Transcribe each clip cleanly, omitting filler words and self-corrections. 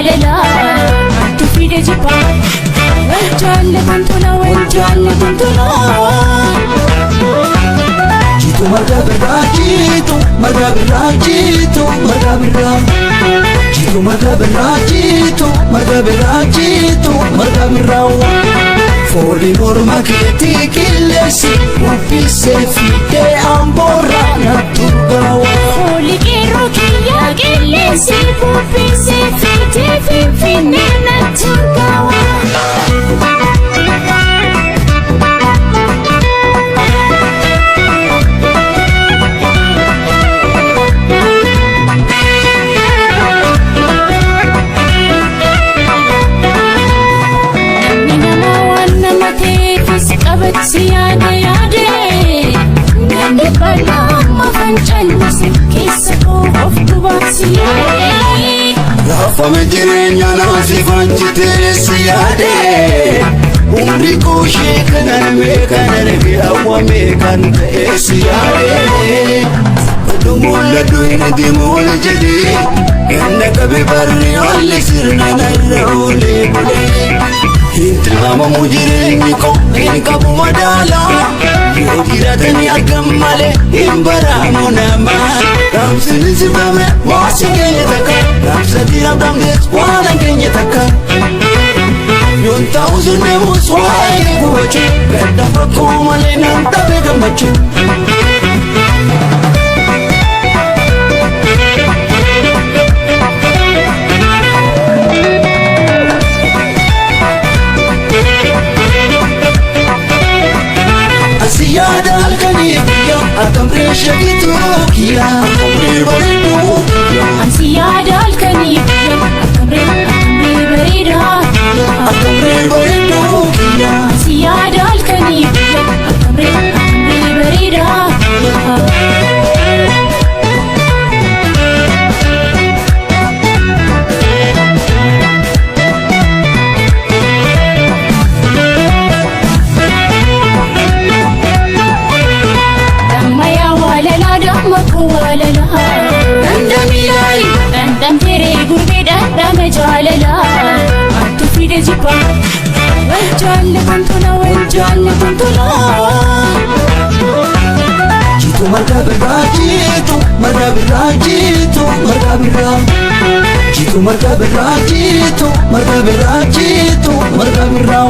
waalalaa maaltu fide jibbaa wal jaallatan tola wal jaallatan tola. Jitu marga birraa jitu marga birraa jitu marga birraa jitu marga birraa jitu marga birraa jitu marga birraa foolii morma keetii qilleensi bubbisee fiidee amboorraa natti urgaawa. Foolii qeerroo kiyyaa qilleensi bubbisee fiidee finfinnee natti urgaawa. Namni nama waan nama ta'eefis qabatti yaade yaade. Namni bal'aa amma fancannise keessa koo of dubaatti yaade. Laafame jireenya naasii fanjitee si yaade umri koo ishee kan armee kan arge awwamee kan ta'e si yaade. Baddu mul'adhu hin deemu ol jedhee ganna qabe barri olli sirna narra oolee bulee. Hin tilmaamamu jireenyi koo hin qabu madaalaa yoo jiraatanii argam malee hin baraamu namaa. Raamsini sifame waasi keenya takka raamsati raamdamnes waan keenya takka. Yoon ta'u sunneemus waa'ee gubachuu gadda rakkoo malee nan dhabe gammachuu. Asi yaada halkanii guyyaa akkamree shakituu kiyyaa akkamree bareedduu kiyyaa Ansi yaada halkanii guyyaa akkamree akkamree bareedaa. Akkamree bareedduu kiyyaa. Ansi yaada halkanii guyyaa akkamree akkamree bareedaa. Damma yaa waalalaa damma koo waalalaa. Dandamilaay Dhandhamteree gurbee dhandhama jaalalaa. Maaltu fide jibbaa wal jaallatan tola wal jaallatan tola. Jitu marga birraa jitu marga birraa jitu marga birraa jitu marga birraa jitu marga birraa jitu marga birraa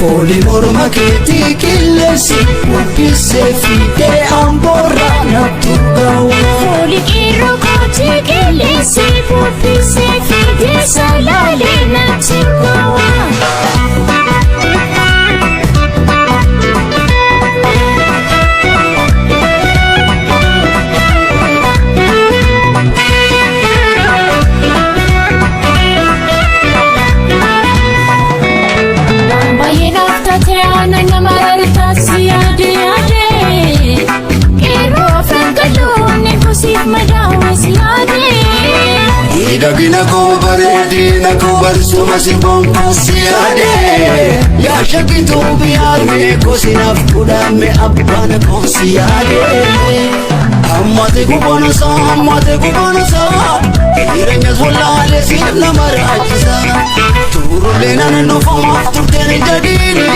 foolii morma keetii qilleensi bubbisee fiidee amboorraa natti urgaawa. Foolii qeerroo kootii qilleensi bubbisee fiidee salaalee natti urgaawa. Baay'ee naaf taate aannan nama rartaasi yaade yaade. Qeerroo afran qal'oonni kosiif madaawwas yaade. Miidhagina koo bareedina koo barsuuma simboon koo si yaade yaa shakkituu biyyaarmee koo sinaaf kudhaame abbaan koo si yaade. Hammate guboonsaa hammate guboonsaa jireenyas wallaalee siif nama raachisa. Turullee naan dhufumaaf turteen jedhiini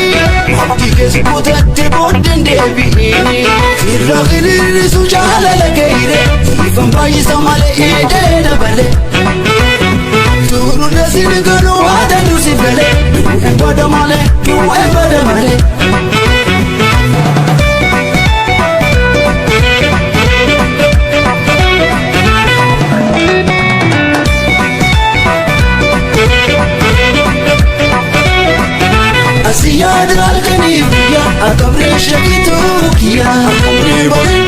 abdii keessa kutatti booddeen deebi'iini. Firra hiriirisu jaalala keeyire ifan baay'isa malee idee dabale. Turullee siin garuu haadha nusi galee du'een bada malee du'een bada malee. Asi yaada halkanii guyyaa akkamree shakituu kiyyaa akkamree bareedduu.